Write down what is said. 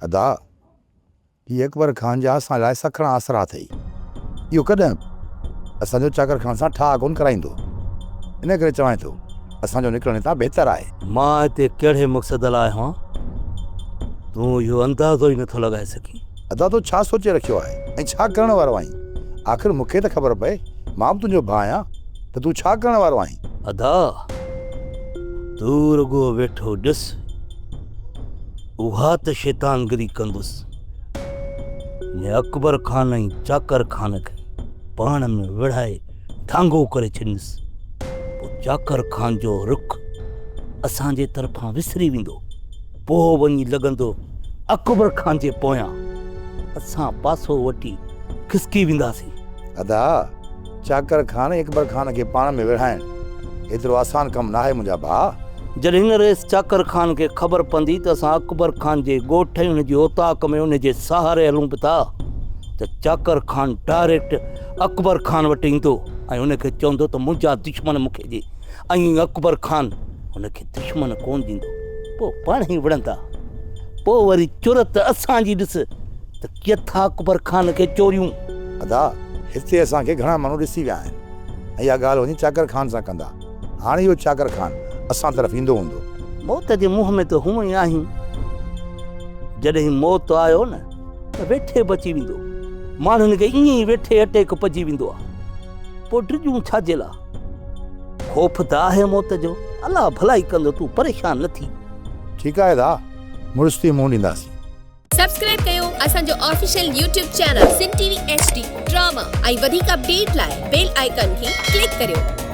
ادا، هي اڪبر خان جا اسان لاء سکڻا آسرا اٿئي. اهو ڪڏهن به اسان جو چاڪر خان سان ٺاهه ڪونه ڪرائيندو. ان ڪري چوانء ٿو، اسان جو نڪرڻ هتان بهتر آهي. مان هتي ڪهڙي مقصد لاء آيو آهيان، تون اهو اندازو ئي نٿو لڳائي سگهين. ادا تو ڇا سوچي رکيو آهي ۽ ڇا ڪرڻ وارو آهين؟ آخر مون کي ته خبر پئي، مان به تنهنجو ڀاء آهيان ته تون ڇا ڪرڻ وارو آهين؟ ادا، تون رڳو ويٺو ڏس. اها ته شيطانگري ڪندس جنهن اڪبر خان ۽ چاڪر خان کي پاڻ ۾ وڙهائي ڍانگو ڪري ڇڏيندس. پوء چاڪر خان جو رخ اسان جي طرفان وسري ويندو. پوء وڃي لڳندو اڪبر خان جي پويان. اسان پاسو وٺي کسڪي وينداسين. ادا، چاڪر خان ۽ اڪبر خان کي پاڻ ۾ وڙهائڻ ايترو آسان ڪم ناهي منهنجا ڀاء. جڏهن هن رئيس چاڪر خان کي خبر پوندي ته اسان اڪبر خان جي ڳوٺ ۽ ان جي اوطاق ۾ ان جي سهاري هلون به ٿا ته چاڪر خان ڊائريڪٽ اڪبر خان وٽ ايندو ۽ ان کي چوندو ته منهنجا دشمن مون کي ڏي ۽ اڪبر خان هن کي دشمن ڪونه ڏيندو پوء پاڻهي وڙهندا پوء وري چرت اسان جي ڏس ته ڪيئن ٿا اڪبر خان کي چوريون. ادا هتي اسان کي گهڻا ماڻهو ڏسي ويا آهن ۽ اها ڳالهه وڃي چاڪر خان سان ڪندا. هاڻي اهو چاڪر خان اسان طرف ايندو هوندو. موت جي منهن ۾ ته هونئن ئي آهيون. جڏهن موت آيو نه ته ويٺي بچي ويندو. ماڻهن کي ائين ئي ويٺي اٽيڪ پئجي ويندو آهي. پوء ڊڄون ڇا جي لاء؟ خوف ته آهي موت جو. الله ڀلائي ڪندو تون پريشان نه ٿي. ٺيڪ آهي ادا، مڙس ٿي منهن ڏينداسين. سبسڪرائب ڪيو اسان جو official YouTube channel Sindh T V H D drama ۽ وڌيڪ اپڊيٽ لاء بيل آئيڪان کي ڪلڪ ڪريو.